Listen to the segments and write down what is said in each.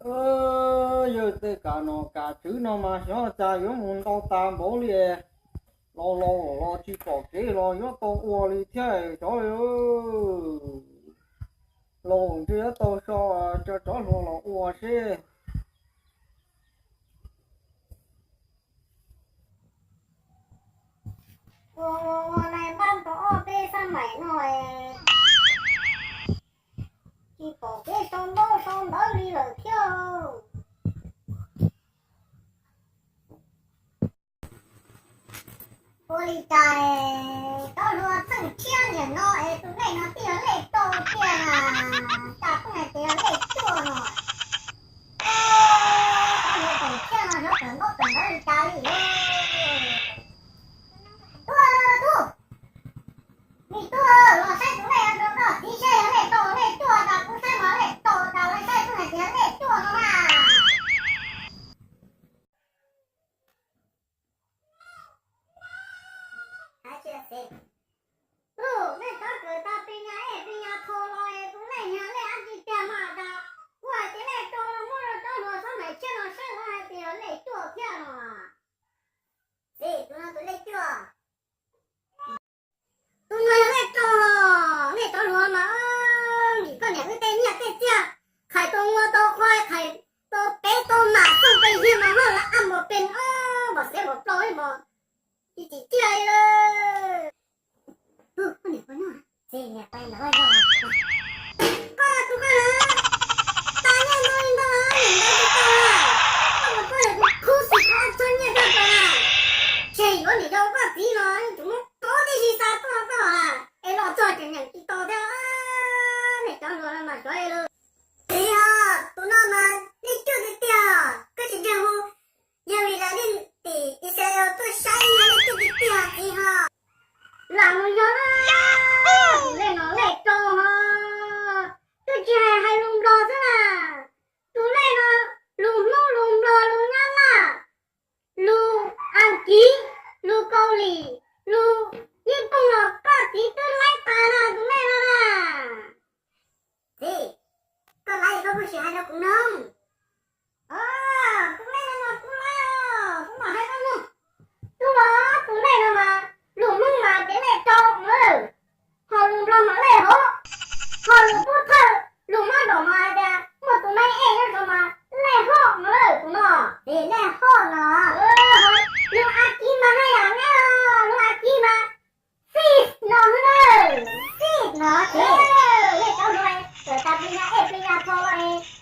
Yawg tej kav nom kav tswv no mas xyov cas yuav mus ntau tas npaum li. Los los los tsis pom kev los yuav tau ua li thiab cov. Los ntshe yuav tau so rau cov hluas los ua seb. Ua ua ua npaj tau ob peb xab maim no, tsis pom kev sau ntaub sau ntawv li lawm thiab. Ua li cas cov hluas txheej tshiab niam no es tus lej no twb yog lej rau tiag na, cas kuj hais tias yog lej cuaj no. Cov hluas txheej tshiab no yuav kawm ntaub kawm ntawv li cas li. Tub, tub, me tub, los saib tus lej no rau koj txiv saib yog lej rau lej cuaj, cas kuv saib mas lej rau, cas lawv saib kuj hais tias yog lej cuaj no na. Ub, nej cov kawm tau pis nyas ej pis nyas tho los es tus lej yog lej dab tsi tiag mas tas, kuv hais tias lej rau los muab rau cov hluas xab maim tshiab no saib lawv hais tias yog lej cuaj thiab no. Txiv, tus no tus lej cuaj. Tus no yog lej rau los nej cov hluas mas, nim koj niam wb tej nyiaj tej txiaj, qhais tau nqua tau qhua, qhais tau pem tau mam txooj pes hiag mas haj lawv ab npos pes ob npos xiav npos plaub ib npos, tsis tsim txiaj li lawm. Koj tus koj na, tas nyiaj ntau li ntau, niam ntawd tsis tau, koj mus pab lawv tus khub xim koj txog nyiaj tag tau na. Tseg yuav niam yau koj txiv los yeej tseem muab tau tib si xa tuaj koj a, es los txog tseem nyeem tsis tau thiab. Nej cov hluas no mas xyov li lawm. Txiv, tus no mas lej cuaj tiag tiag, koj tsis ntseeg hu, yog vim lawv nej tim Israel tuaj saib no lej cuaj tiag tiag txiv ho. Lam mus yog na, tus lej no lej rau ho, twb tsis hais hais lus Nplog xwb na, tus lej no lus Hmoob lus Nplog lus Nyab Laj lus Askiv lus Kaus Lim lus Nyij Pooj los koj txiv twb laib tas na tus lej no na. Txiv, koj laib koj puas sim hais rau kuv mloog. Tus lej no mas kuv laib os, kuv mam hais koj mloog. Tub los tus lej no mas lus Hmoob mas tias lej rau na, ho lus Nplog mas lej hov, ho lus Pub Thawj lus Mab Daum mas hais tias muaj tus nai ej nyob rau mas lej hoj no lawm tus no. Lej hoj no. Lus Askiv mas haj yam ne, lus Askiv mas six no xwb na. Six no ces nej cov hluas kawm tas pis nyas ej pis nyas tho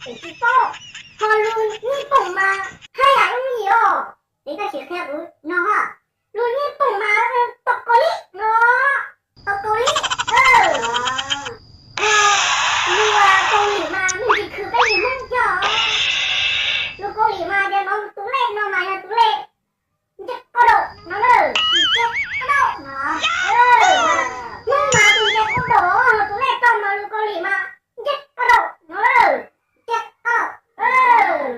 es tsis paub, ho lus Nyij Pooj mas haj yam yooj yim os. Es koj sim qhia kuv no, lus Nyij Pooj mas tau kaus li no, tau kaus li. Lus Kaus Lim mas me ntsis khwv peb li Hmoob cog. Lus Kaus Lim mas tias no tus lej no mas yog tus lej nce qab daum no lawm, nce qab daum no. Hmoob mas tus nce qab daum, tus lej rau mas lus Kaus Lim mas nce qab daum no lawm, nce qab daum.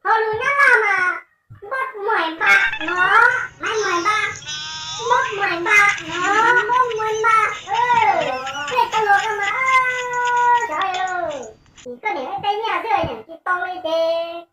Ho lus Nyab Laj mas npab muais npa no, maiv muais npa, npab muais npa no, npab muais npa. Nej cov hluas koj mas, xyov li, koj niam tej nyiaj xwb nyeem tsis tau li ces